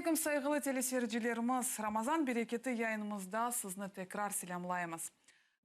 aleyküm, sayğılı teleseyircilerimiz! Ramazan bereketi yayınımızda sizni tekrar selâmlaymız.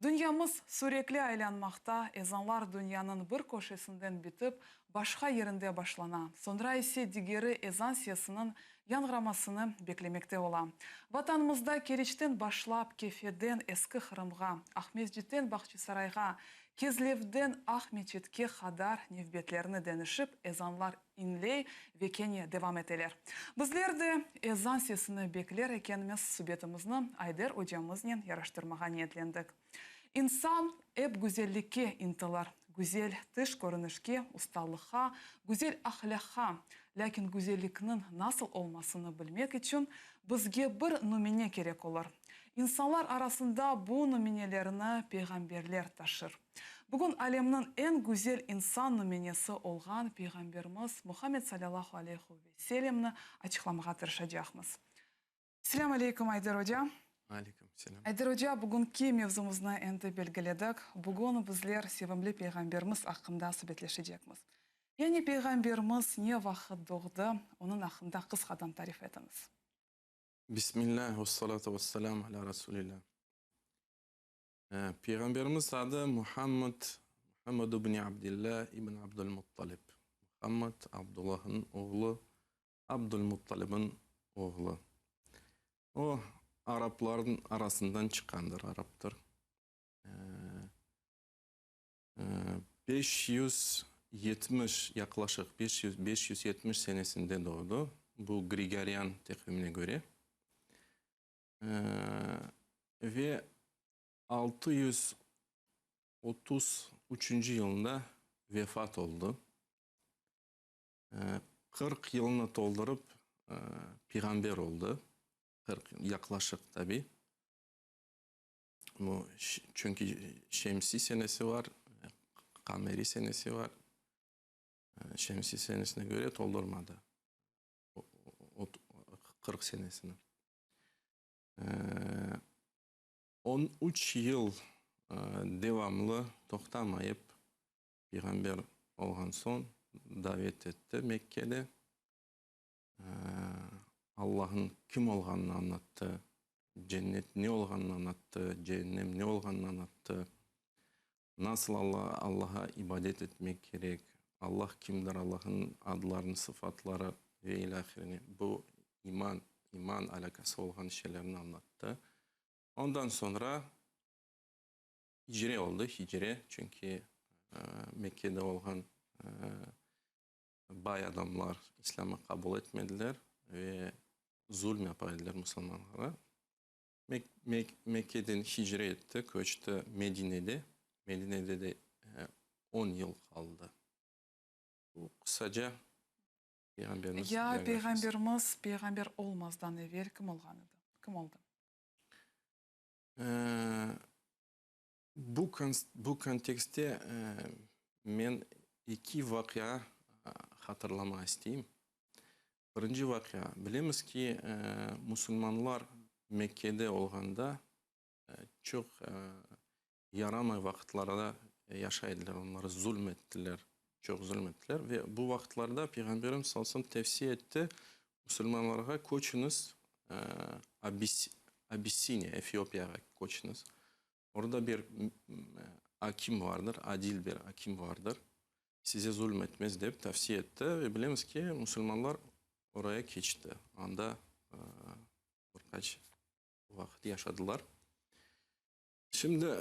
Dünyamız sürekli aylanmaqta, ezanlar dünyanıñ bir köşesinden bitip, başqa yerinde başlana, soñra ise digeri ezan sesiniñ yañğıramasını beklemekte ola. Vatanımızda Keriçten başlap Kefeden Eski Qırımğa, Aqmescitten Bağçasarayğa, Kezlevden Aq-Meçetke qadar nevbetlerni deñişip ezanlar iñley ve kene devam eteler. Bizler de ezan sesini bekler ekenmiz subetimizni Ayder ocamıznen yaraştırmağa niyetlendik. İnsan ep güzellikke ıntılır, güzel tış körünişke, ustalıqqa, güzel ahlâqqa. Lâkin güzellikniñ nasıl olmasını bilmek içün bizge bir nümüne kerek olur. İnsanlar arasında bu nümünelerni peyğamberler taşır. Bugün alemniñ eñ güzel insan nümünesi olğan Peyğamberimiz Muhammed salâllahu aleyhu ve sellemni açıqlamağa tırışacaqmız. Selâm aleyküm, Ayder oca. Aleyküm selâm. Ayder oca, bugünki mevzumıznı endi belgiledik. Bugün bizler sevimli Peyğamberimiz aqqında subetleşecekmiz. Yani Peyğamberimiz ne vaqıt doğdı, onıñ aqqında qısqadan tarif etiñiz. Bismillah, vessalatu vesselam ala Rasulillah. Peyğamberimiz adı Muhammed, Muhammed ibn Abdillah ibn Abdulmuttalib. Muhammed, Abdullahnıñ oğlu, Abdulmuttalibniñ oğlu. O, araplarnıñ arasından çıqqandır, araptır. 570, yaqlaşıq 570 senesinde doğdı, bu Grigorian teqvimine köre. Ve 633-nci yılında vefat oldı. 40 yılnı toldurıp peyğamber oldı. 40 yaqlaşıq tabi. Bu, çünki şemsiy senesi var, qameriy senesi var. Şemsiy senesine köre toldurmadı. 40 senesini. 13 yıl devamlı toqtamayıp peyğamber olğan soñ davet etti Mekkede. Allahnıñ kim olğanını añlattı, cennet ne olğanını añlattı, ceennem ne olğanını añlattı, nasıl Allaha ibadet etmek kerek, Allah kimdir, Allahnıñ adlarını, sıfatları ve ilâhre, bu iman, iman alâqası olğan şeylerni añlattı. Ondan soñra hicre oldı, hicre, çünki Mekkede olğan Bay adamlar İslâmı qabul etmediler ve zulm yapa ediler musulmanlara. Mekkeden hicre etti, köçti Medinede. Medinede de on yıl qaldı. Bu qısaca Peyğamberimiz Ya biografiyası. Peyğamberimiz peyğamber olmazdan evel kim olğan edi? Kim oldı? Bu kontekstte men eki vaqia hatırlamağa isteyim. Birinci vaqia, bilemiz ki, musulmanlar Mekkede olğanda çoq yaramay vaqıtlarda yaşay ediler, onlara zulm ettiler, çoq zulm ettiler. Ve bu vaqıtlarda Peyğamberimiz sallallahu aleyhi ve sellem tevsiye etti musulmanlarğa, köçüñiz Abissiniya, Efiopiyağa köçüñiz. Orada bir akim vardır, adil bir akim vardır, size zulm etmez, dep tavsiye etti. Ve bilemiz ki, musulmanlar oraya keçti, anda bir qaç vaqıt yaşadılar. Şimdi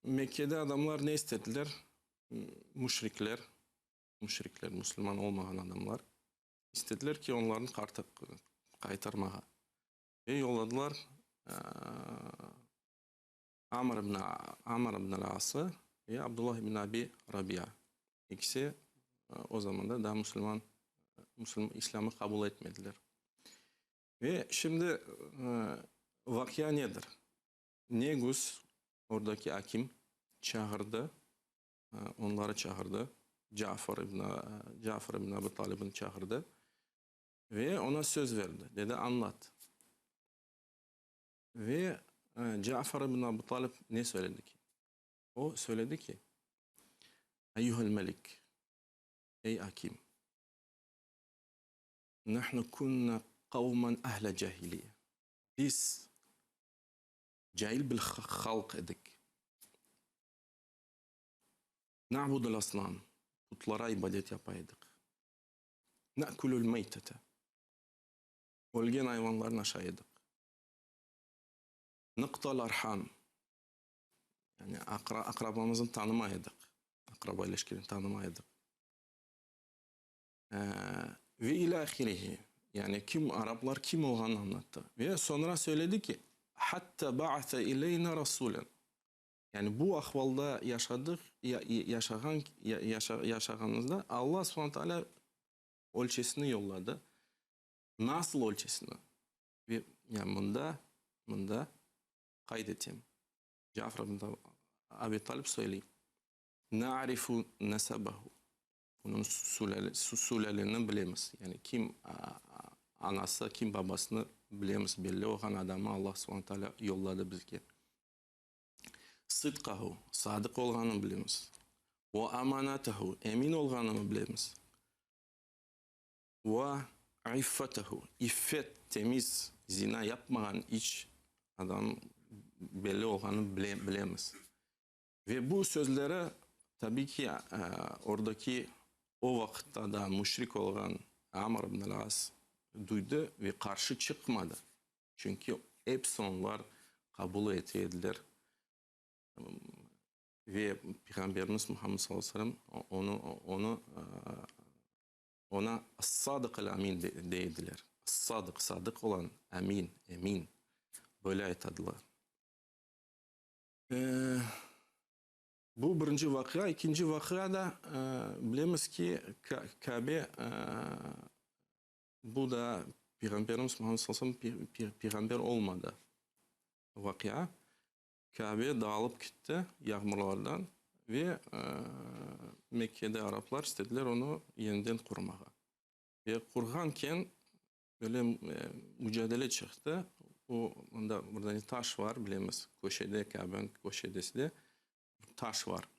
Mekkede adamlar ne istediler? Müşrikler, müşrikler, musulman olmağan adamlar, istediler ki, onlarnı qaytarmağa. Ve yolladılar Amr ibn Amr ibn al-Ası ve Abdullah ibn Abi Rabia. İkisi o zamanda daa musulman, İslâmı qabul etmediler. Ve şimdi vaqia nedir? Negus, oradaki akim, çağırdı, onları çağırdı, Cafer ibn Cafer ibn Abi Talibni çağırdı ve oña söz berdi, dedi, añlat. Ve Cafer ibn Abi Talib ne söyledi ki? O söyledi ki, Eyyuhel melik, ey akim, nahnu kunna. Qavman ahle cahiliye. Biz cail bir halq edik. Na'budul asnam, putlara ibadet yapa edik. Na'kulul meytete, ölgen ayvanlarnı aşay edik. Nıqtal arham, yani aqrabamıznı tanımay edik, aqraba ilişkilerini tanımay edik. Ve ilâ ahirihi, yani kim, araplar kim olğanını añlattı. Ve soñra söyledi ki, Hatta ba'ase ileyna rasulen. Yani bu ahvalda yaşadıq, yaşağan, yaşağanımızda Alla subhane teala ölçesini yolladı. Nasıl ölçesini? Ve yani mında, mında qayd etem, Cafer ibn Abi Talib söyley, Na'rifu nesebehu. Onıñ sülâleni bilemiz. Yani kim anası, kim babasını bilemiz, belli olğan adamı Allah subhane teala yolladı bizge. Sıdqahu, sadıq olğanını bilemiz. Ve amanatahu, emin olğanını bilemiz. Ve iffatahu, iffet, temiz, zina yapmağan iç adam belli olğanını bilemiz. Ve bu sözleri, tabiy ki, ordaki o vaqıtta da müşrik olğan Amr ibn al-As duydı ve qarşı çıqmadı. Çünki episi onlar qabul ete ediler. Ve Peyğamberimiz Muhammed sallallahu aleyhi ve sellem onı, onı, oña As-Sadıq el-Amin dey ediler. As-Sadıq, sadıq olan, Amin, emin, böyle aytadılar. Bu birinci vaqia. Ekinci vaqia da, bilemiz ki, Kabe, bu da Peyğamberimiz Muhammed sallallahu aleyhi ve sellem peyğamber olmadı vaqia. Kabe dağılıp kitti yağmurlardan ve Mekkede araplar istediler onı yeniden qurmağa. Ve qurğanken Böyle mucadele çıqtı. O, mında bir dane taş var, bilemiz, köşede, Kâbeniñ köşedesinde bir taş var.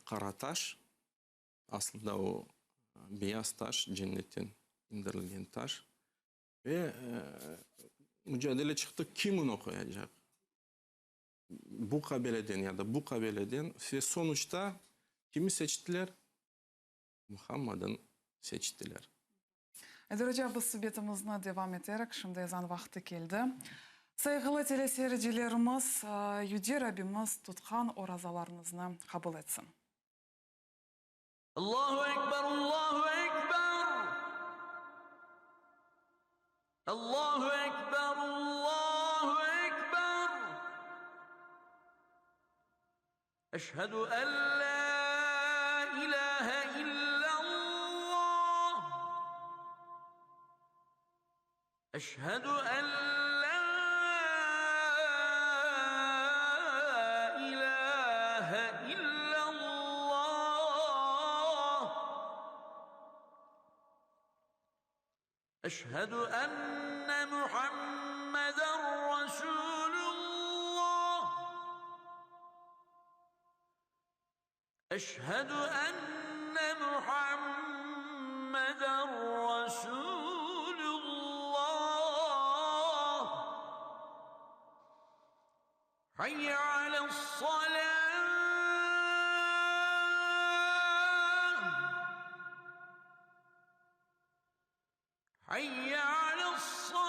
Qara taş, aslında o beyaz taş, cennetten indirilgen taş. Ve mucadele çıqtı, kim onı qoyacaq? Bu qabileden ya da bu qabileden. Ve sonuçta kimi seçtiler? Muhammad'ın seçtiler. Ayder oca, biz subetimizni devam eterik. Şimdi ezan vaqtı keldi. Sayğılı teleseyircilerimiz, Yüce Rabbimiz tutqan orazalarıñıznı qabul etsin. Allahu Ekber, Allahu Ekber! Allahu Ekber, Allahu Ekber! Eşhedü en lâ ilâhe illallah. Eşhedü en lâ ilâhe illallah. Eşhedü enne Muhammeden Resulullah. Eşhedü enne Muhammeden Resulullah. Hayye ales-salah. Hayye ales-salah.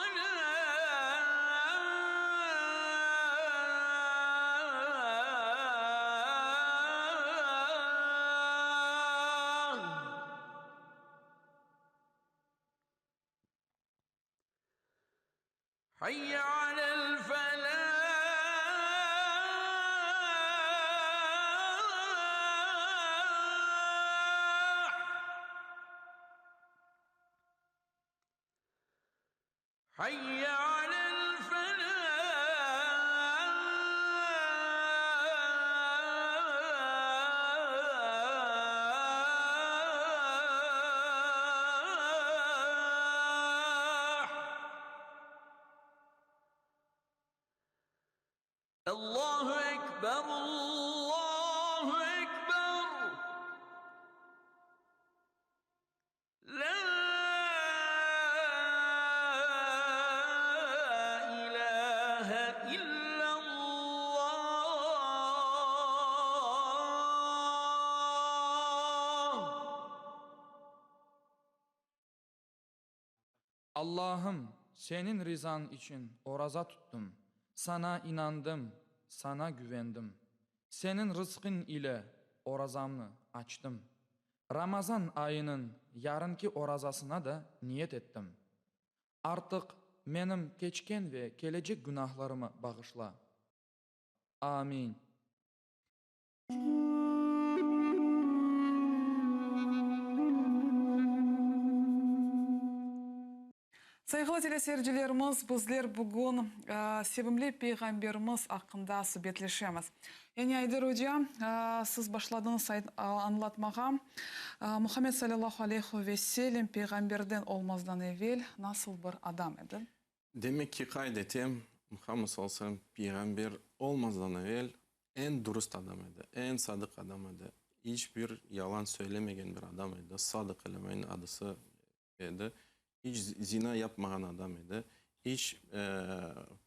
Hayye alel-felah. Hayye alel-felah. Allahu ekber, Allahu ekber. Lâ. ilâhe illallah. Allahım, Seniñ rizañ içün oraza tuttım, Saña inandım, Saña güvendim. Seniñ rızqıñ ile orazamnı açtım. Ramazan ayınıñ yarınki orazasına da niyet ettim. Artıq menim keçken ve kelecek günahlarımı bağışla. Amin. Sayğılı teleseyircilerimiz, bizler bugün sevimli Peyğamberimiz aqqında subetleşemiz. Yani Ayder oca, siz başladıñız añlatmağa, Muhammed salâllahu aleyhu ve sellem Peyğamberden olmazdan evel nasıl bir adam edi? Demek ki, qayd etem, Muhammed salâllahu aleyhi ve sellem Peyğamber olmazdan evel eñ dürüst adam edi, eñ sadıq adam edi, iç bir yalan söylemegen bir adam edi, Sadıq el-Emin adısı edi, iç zina yapmağan adam edi, iç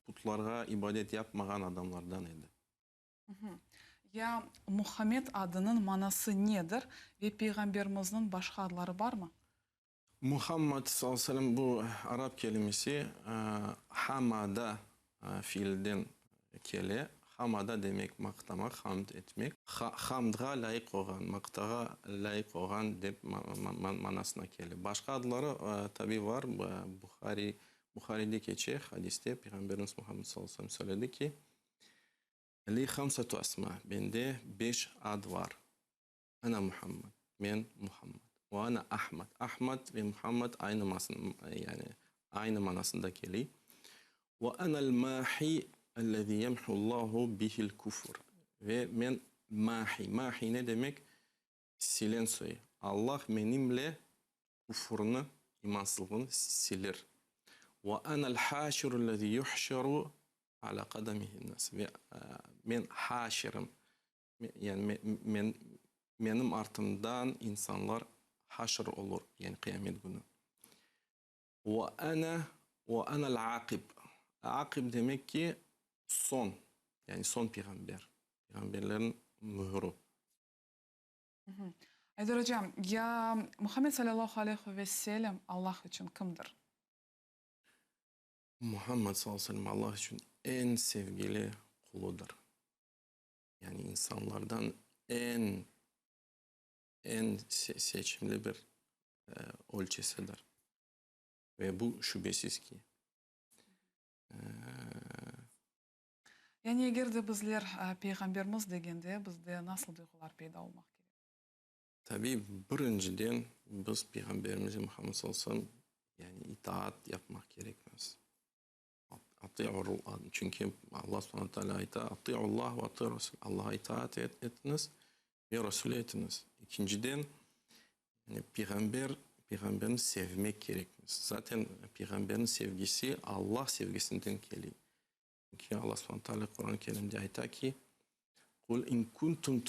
putlarğa ibadet yapmağan adamlardan edi. Ya Muhammed adınıñ manası nedir ve Peyğamberimizniñ başqa adları barmı? Muhammad, sallallahu aleyhi ve sellem, bu arap kelimesi hamada fiilden kele. Hamada demek maqtamaq, hamd etmek. Hamdğa lâyıq olğan, maqtağa lâyıq olğan dep manasına kele. Başqa adları, tabiy, var. Buhari, Buharide keçe, hadiste Peyğamberimiz Muhammed sallallahu aleyhi ve sellem söyledi ki, Li hamsatu asma, bende beş ad var. Ana Muhammad, men Muhammad. Ve ana Ahmad, Ahmad ve Muhammad aynı yani aynı manasında keliy. Ve ana'l Mahi ellezî yemhu'Allahu bihil kufr. Ve men Mahi, Mahi ne demek? Silen soy. Allah menimle küfürni, imansızlıqnı silir. Ve ana'l Haşiru ellezî yuhşeru alâ qademihi'n nas. Ve men Haşirim, Yani men, menim artımdan insanlar haşr olur, yani qıyamet künü. Ve ana, ve ana'l-aqib. Aqib demek ki, soñ, yani soñ peyğamber, peyğamberlerniñ mühürü. Ayder ocam, ya Muhammed salâllahu aleyhi ve sellem Allah içün kimdir? Muhammed salâllahu aleyhi ve sellem Allah içün eñ sevgili quludır. Yani insanlardan eñ, eñ seçimli bir ölçesidir. Ve bu şübesiz ki. Yani eger de bizler Peyğamberimiz degende, bizde nasıl duyğular peyda olmaq kerek? Tabiy, birinciden biz Peyğamberimize Muhammed sallallahu aleyhi ve sellem, yani itaat yapmaq kerekmiz. Çünki Allah subhane teala ayta, Atiullah ve atiur rasul, Allağa itaat etiñiz ve Rasule etiñiz. İkinciden, yani peyğamber, peyğamberni sevmek kerekmiz. Zaten peyğamberniñ sevgisi Allah sevgisinden kele. Çünki Allah subhane teala Quran-ı Kerimde ayta ki, Qul in kuntum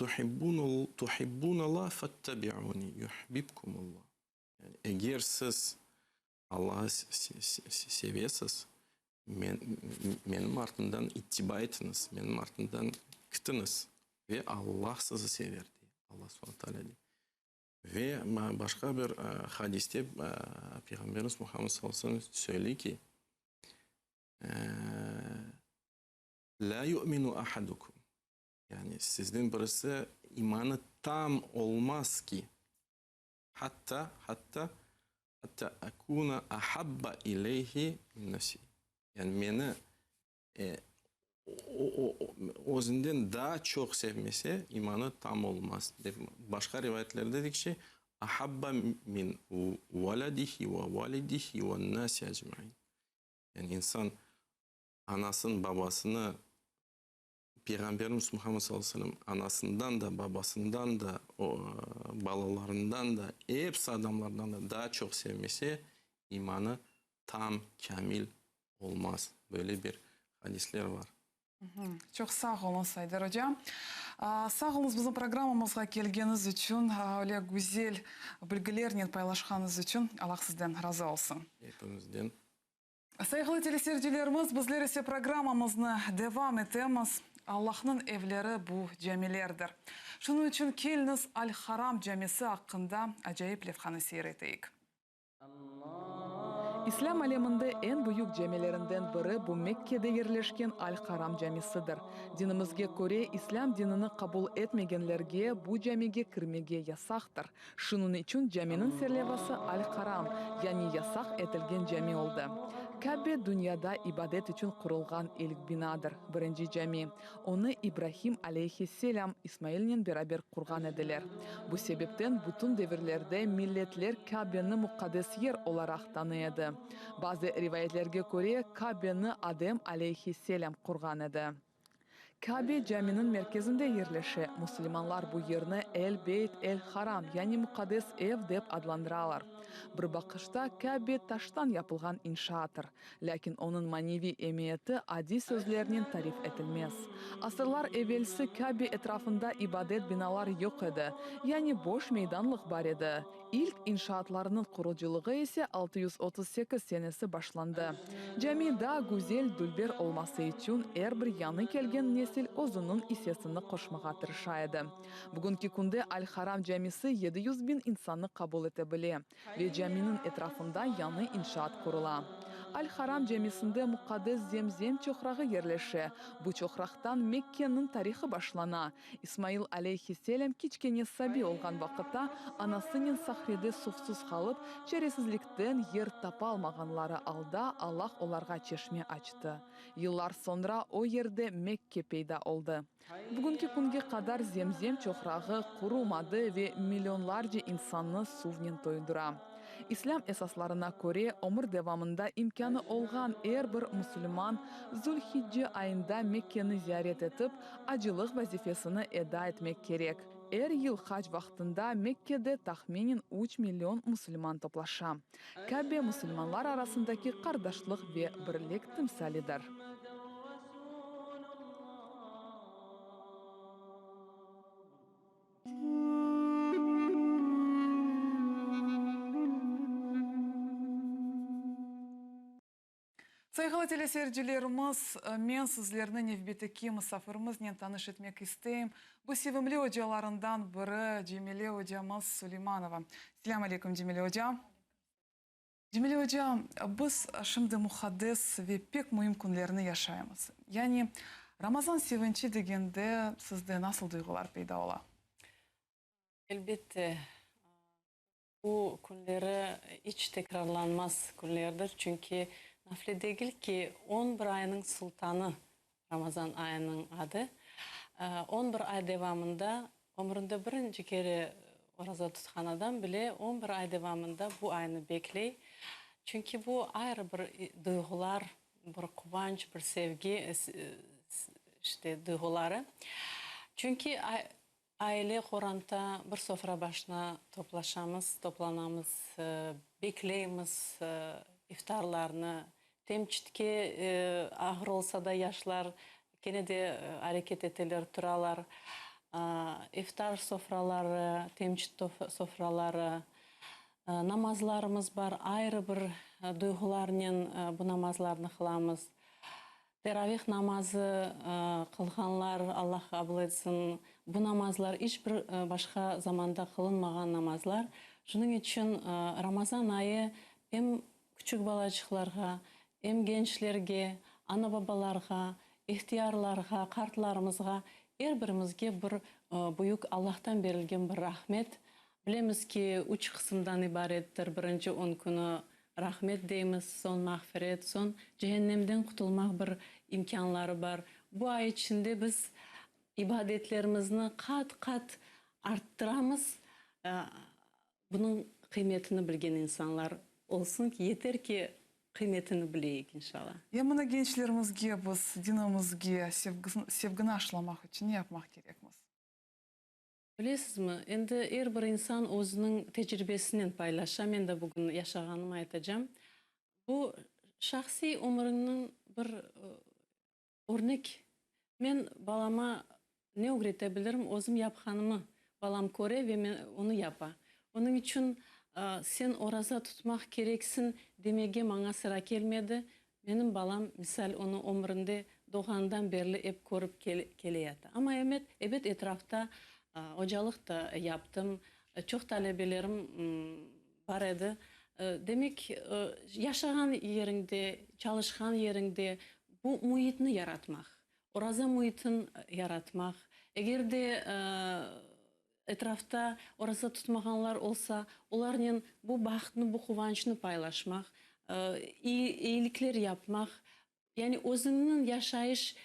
tuhibbunallah fettebi'uni yuhbibkumullah. Yani eger siz Allağı sevesiz, menim artımdan ittiba etiñiz, menim artımdan kitiñiz ve Allah sizi sever, dey Allah subhane teala dey. Ve başqa bir hadiste Peyğamberimiz Muhammed sallallahu aleyhi ve sellem söyley ki, Lâ yu'minu ahadukum, yani sizden birisi imanı tam olmaz ki, Hatta, hatta, hatta akuna ahabba ileyhi min nefsi. Yani meni özünden daa çoq sevmese, imanı tam olmaz, dep. Başqa rivayetlerde de ki, ahabba min veledihi ve validihi ve nasi ecmain. Yani insan anasın, babasını Peyğamberimiz Muhammed sallallahu aleyhi ve sellem anasından da, babasından da, balalarından da, episi adamlardan da daa çoq sevmese, imanı tam, kâmil olmaz. Böyle bir hadisler var. Çoq sağ oluñız, Ayder oca. Sağ oluñız bizim programmamızğa kelgeniñiz içün, öyle güzel bilgilernen paylaşqanıñız içün. Allah sizden razı olsun. Epimizden. Sayğılı teleseyircilerimiz, bizler ise programmamıznı devam etemiz. Allahnıñ evleri bu camilerdir. Şunıñ içün keliñiz Al-Haram camisi aqqında acayip levhanı seyir eteyik. İslâm aleminde eñ büyük camilerinden biri bu Mekkede yerleşken Al-Haram camisidir. Dinimizge köre, İslâm dinini qabul etmegenlerge bu camige kirmege yasaqtır. Şunıñ içün caminiñ serlevası Al-Haram, yani yasaq etilgen cami oldı. Kabe dünyada ibadet içün qurulğan ilk binadır, birinci cami. Onı İbrahim aleyhi-selâm İsmailnen beraber qurğan ediler. Bu sebepten bütün devirlerde milletler Kabeni muqaddes yer olaraq tanıy edi. Bazı rivayetlerge köre, Kabeni Adem aleyhi-selâm qurğan edi. Kabe caminiñ merkezinde yerleşe. Musulmanlar bu yerni El-Beyt el-Haram, yani Muqaddes ev dep adlandıralar. Bir baqışta Kabe taştan yapılğan inşaatır. Lâkin onıñ maneviy emiyeti adiy sözlernen tarif etilmez. Asırlar evelsi Kabe etrafında ibadet binalar yoq edi, yani boş meydanlıq bar edi. İlk inşaatlarnıñ qurucılığı ise 638 senesi başlandı. Cami daa güzel, dülber olması içün er bir yañı kelgen nesil özüniñ issesini qoşmağa tırışa edi. Bugünki künde Al-Haram camisi 700 biñ insannı qabul ete bile ve caminiñ etrafında yañı inşaat qurula. Al-Haram camisinde muqaddes Zem-Zem çoqrağı yerleşe. Bu çoqraqtan Mekkeniñ tarihı başlana. İsmail aleyhi-selâm kiçkene sabiy olğan vaqıtta anasınen sahrede suvsuz qalıp, çaresizlikten yer tapalmağanları alda Allah olarğa çeşme açtı. Yıllar soñra o yerde Mekke peyda oldı. Bugünki künge qadar Zem-Zem çoqrağı qurumadı ve millionlarca insannı suvnen toydura. İslâm esaslarına köre, ömür devamında imkânı olğan er bir musulman Zül-Hicce ayında Mekkeni ziyaret etip, acılıq vazifesini eda etmek kerek. Er yıl hac vaqtında Mekkede tahminen üç million musulman toplaşa. Kabe musulmanlar arasındaki qardaşlıq ve birlik timsalidir. Sayğılı teleseyircilerimiz, men sizlerni nevbetteki musafirimiznen tanış etmek isteyim. Bu sevimli ocalarından biri Cemile ocamız Suleymanova. Selâm aleyküm, Cemile oca. Cemile oca, biz şimdi muqaddes ve pek müim künlerni yaşaymız. Yani Ramazan sevinçi degende sizde nasıl duyğular peyda ola? Elbette, bu künleri iç tekrarlanmaz künlerdir, çünki nafile degil ki, on bir aynıñ sultanı Ramazan ayınıñ adı. On bir ay devamında, ömründe birinci kere oraza tutqan adam bile on bir ay devamında bu aynı bekley. Çünki bu ayrı bir duyğular, bir quvanç, bir sevgi, işte, duyğuları. Çünki Aile, qoranta bir sofra başına toplaşamız, toplanamız, bekleymiz iftarlarnı. Temçitke ağır olsa da yaşlar kene de areket eteler, turalar. İftar sofraları, temçit sofraları, namazlarımız bar, ayrı bir duyğularnen bu namazlarnı qılamız. Teravih namazı qılğanlar, Allah qabul etsin, bu namazlar iç bir başqa zamanda qılınmağan namazlar. Şunıñ içün Ramazan ayı em küçük balaçıqlarğa, em gençlerge, ana-babalarğa, ihtiyarlarğa, qartlarımızğa, er birimizge bir büyük Allahtan berilgen bir rahmet. Bilemiz ki, üç qısımdan ibarettir, birinci on künü Rahmet deymiz, soñ mağfiret, soñ cehennemden qutulmaq bir imkânları bar. Bu ay içinde biz ibadetlerimizni qat-qat arttıramız. Bunıñ qıymetini bilgen insanlar olsun ki, yeter ki, qıymetini bileyik, inşallah. Ya mına gençlerimizge biz dinimizge sevgini aşılamaq içün ne yapmaq kerekmiz? Bilesizmi, endi er bir insan özüniñ tecribesinen paylaşa, men de bugün yaşağanımı aytacam. Bu şahsiy ömüriñniñ bir örnek. Men balama ne ögrete bilirim, özüm yapqanımı balam köre ve men onı yapa. Onıñ içün sen oraza tutmaq kereksiñ demege maña sıra kelmedi. Menim balam, misal, onı ömründe doğğanından berli ep körip keleyata. Amma emet, ebet, etrafta ocalıq da yaptım, çoq talebelerim bar edi. Demek, yaşağan yeriñde, çalışqan yeriñde bu müitni yaratmaq, oraza müitin yaratmaq, eger de Etrafta oraza tutmağanlar olsa, olarnen bu bahtnı, bu quvançnı paylaşmaq, eyilikler yapmaq, yani özüñniñ yaşayış,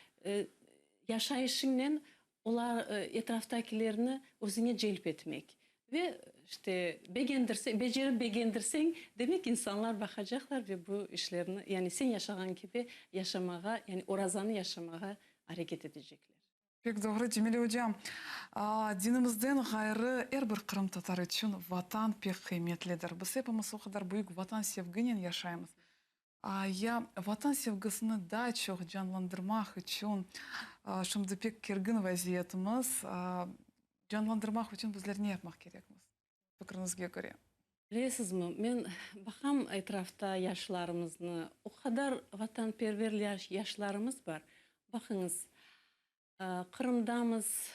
yaşayışıñnen olar, etraftakilerni özüñe celp etmek. Ve, işte, begendirseñ, becerip begendirseñ, demek insanlar baqacaqlar ve bu işlerni, yani sen yaşağan kibi yaşamağa, yani orazanı yaşamağa areket etecekler. Pek doğru, Cemile ocam. Dinimizden ğayrı, er bir qırımtatar içün Vatan pek qıymetlidir. Biz epimiz o qadar büyük Vatan sevginen yaşaymız. Ya Vatan sevgisini daa çoq canlandırmaq içün, şimdi pek kergin vaziyetimiz, canlandırmaq içün bizler ne yapmaq kerekmiz, fikriñizge köre? Bilesizmi, men baqam etrafta yaşlarımıznı, o qadar vatanperver yaşlarımız bar. Baqıñız, Qırımdamız,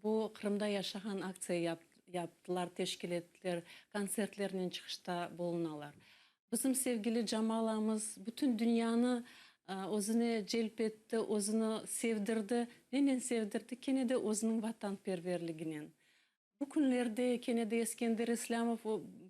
bu Qırımda yaşağan aktsiya yaptılar, teşkil ettiler, kontsertlernen çıqışta bulunalar. Bizim sevgili Camalamız bütün dünyanı özüne celp etti, özüni sevdirdi. Nenen sevdirdi? Kene de özüniñ vatanperverliginen. Bu künlerde kene de Eskender İslâmov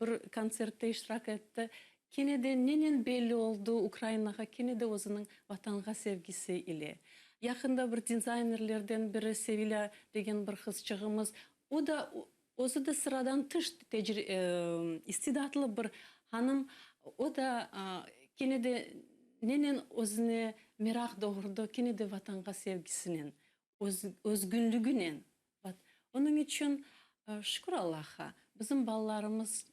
bir kontsertte iştirak etti. Kene de nenen belli oldı Ukrainağa? Kene de özüniñ Vatanğa sevgisi ile. Yaqında bir dizaynerlerden biri Sevilâ degen bir qızçığımız, o da özü de sıradan tış istidatlı bir hanım, o da kene de nenen özüne meraq doğurdı? Kene de Vatanğa sevgisinen. Özgünliginen. Onıñ içün, şükür Allahqa, bizim balalarımız,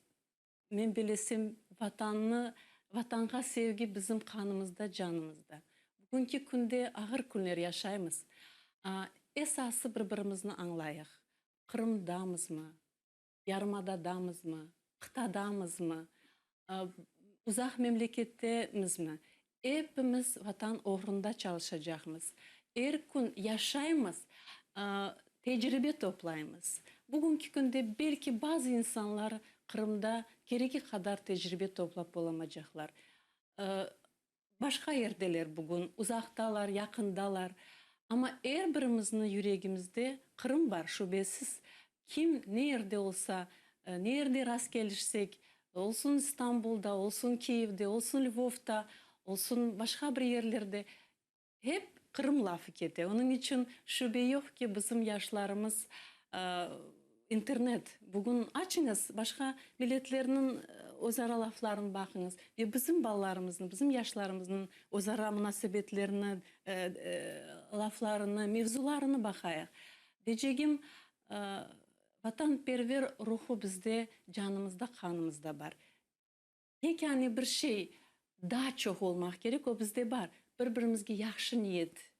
men bilesem, Vatannı, Vatanğa sevgi bizim qanımızda, canımızda. Bugünki künde ağır künler yaşaymız. Esası bir-birimizni añlayıq. Qırımdamızmı, yarımadadamızmı, qıtadamızmı, uzaq memlekettemizmi, epimiz Vatan oğrunda çalışacaqmız. Er kün yaşaymız, tecribe toplaymız. Bugünki künde belki bazı insanlar Qırımda keregi qadar tecribe toplap olamacaqlar. Başqa yerdeler bugün, uzaqtalar, yaqındalar. Amma er birimizni yüregimizde Qırım bar, şübesiz. Kim ne yerde olsa, ne yerde rastkelişsek, olsun İstanbulda, olsun Kiyevde, olsun Lvovda, olsun başqa bir yerlerde, hep Qırım lafı kete. Onıñ içün şübe yoq ki, bizim yaşlarımız internet, bugün açıñız, başqa milletlerniñ özara laflarını baqıñız ve bizim balalarımıznıñ, bizim yaşlarımıznıñ özara munasebetlerini, laflarını, mevzularını baqayıq. Deycegim, vatanperver ruhu bizde canımızda, qanımızda bar. Yekâne bir şey daa çoq olmaq kerek, o bizde bar, bir-birimizge yahşı niyet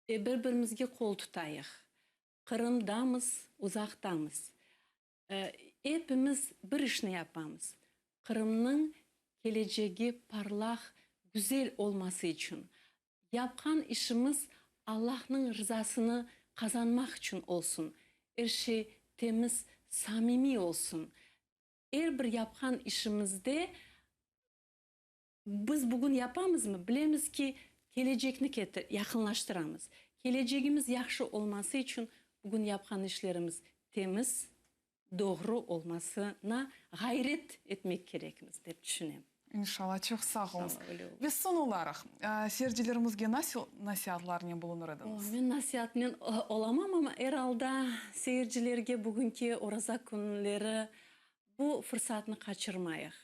ve bir-birimizge qol tutayıq. Qırımdamız, uzaqtamız, epimiz bir işni yapamız, Qırımnıñ kelecegi parlaq, güzel olması içün. Yapqan işimiz Allahnıñ rızasını qazanmaq içün olsun, er şey temiz, samimiy olsun. Er bir yapqan işimizde biz bugün yapamızmı, bilemiz ki, kelecekni yaqınlaştıramız. Kelecegimiz yahşı olması içün bugün yapqan işlerimiz temiz, doğru olmasına ğayret etmek kerekmiz, dep tüşünem. İnşallah, çoq sağ oluñız. Ve soñ olaraq, seyircilerimizge nasıl nasiatlarnen bulunır ediñiz? Men nasiatnen olamam, amma er alda seyircilerge bugünki oraza künleri bu fırsatnı qaçırmayıq.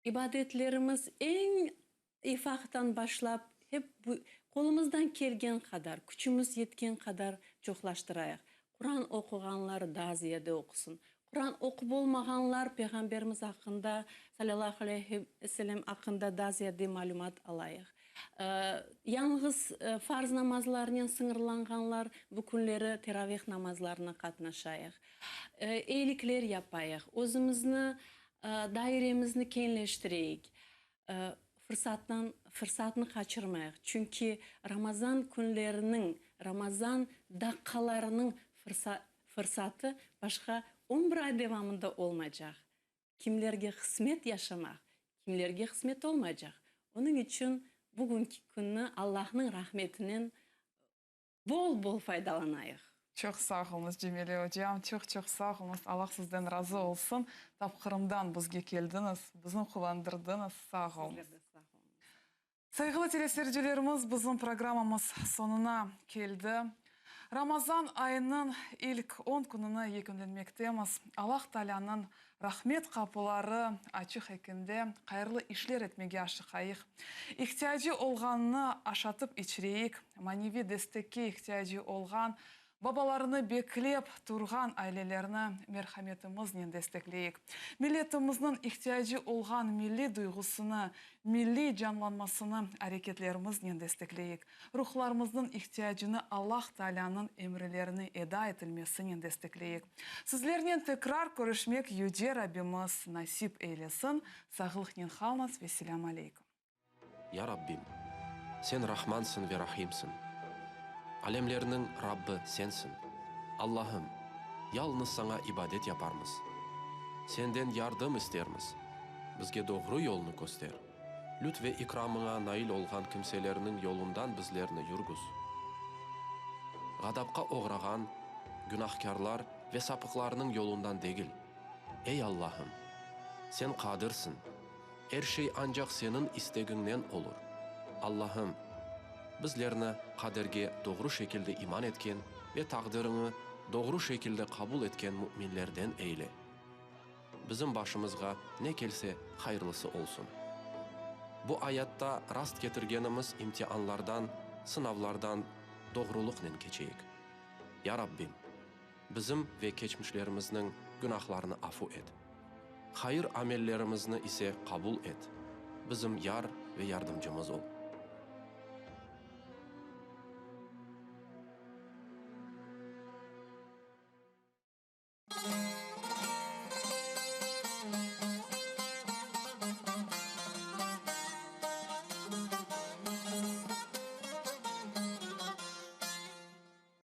İbadetlerimiz eñ ifaqtan başlap hep bu qolumızdan kelgen qadar, küçümiz yetken qadar çoqlaştırayıq. Quran oquğanlar daa ziyade oqusın. Quran oqup olmağanlar Peyğamberimiz aqqında, salâllahu aleyhi ve selem aqqında daa ziyade malümat alayıq. Yañğız farz namazlarnen sıñırlanğanlar bu künleri teravih namazlarına qatnaşayıq. Eyilikler yapayıq, özümizni, dairemizni keñleştireyik. fırsattan, fırsatnı qaçırmayıq, çünki Ramazan künleriniñ, Ramazan daqqalarınıñ fırsatı başqa on bir ay devamında olmaycaq. Kimlerge qısmet yaşamaq, kimlerge qısmet olmaycaq. Onıñ içün bugünki künni Allahnıñ rahmetinen bol-bol faydalanayıq. Çoq sağ oluñız, Cemile ocam, çoq-çoq sağ oluñız, Allah sizden razı olsun. Tap Qırımdan bizge keldiñiz, bizni quvandırdıñız, sağ oluñız. Sizler de sağ oluñız. Sayğılı teleseyircilerimiz, bizim programmamız soñuna keldi. Ramazan ayınıñ ilk on kününi yekünlenmektemiz. Allah Taalânıñ rahmet qapıları açıq ekende hayırlı işler etmege aşıqayıq. İhtiyacı olğannı aşatıp içireyik, maneviy destekke ihtiyacı olğan Babalarını beklep turğan ailelerni merhametimiznen destekleyik. Milletimizniñ ihtiyacı olğan milliy duyğusını, milliy canlanmasını areketlerimiznen destekleyik. Ruhlarımıznıñ ihtiyacını Allah Taalânıñ emirlerini eda etilmesinen destekleyik. Sizlernen tekrar körüşmek Yüce Rabbimiz nasip eylesin. Sağlıqnen qalñız ve selâm aleyküm. Ya Rabbim, Sen Rahmansıñ ve Rahimsiñ, alemlerniñ Rabbi Sensiñ. Allahım, yalıñız Saña ibadet yaparmız, Senden yardım istermiz, bizge doğru yolnı köster, lütf ve ikramıña nail olğan kimselerniñ yolundan bizlerni yürgüz. Ğadapqa oğrağan günahkârlar ve sapıqlarnıñ yolundan degil. Ey Allahım! Sen Qadirsiñ, er şey ancaq Seniñ istegiñnen olur. Allahım, bizlerni qaderge doğru şekilde iman etken ve taqdiriñi doğru şekilde qabul etken müminlerden eyle. Bizim başımızğa ne kelse, hayırlısı olsun. Bu ayatta rast ketirgenimiz imtianlardan, sınavlardan doğrulıqnen keçeyik. Ya Rabbim! Bizim ve keçmişlerimizniñ günahlarını afu et. Hayır amellerimizni ise qabul et. Bizim yar ve yardımcımız ol.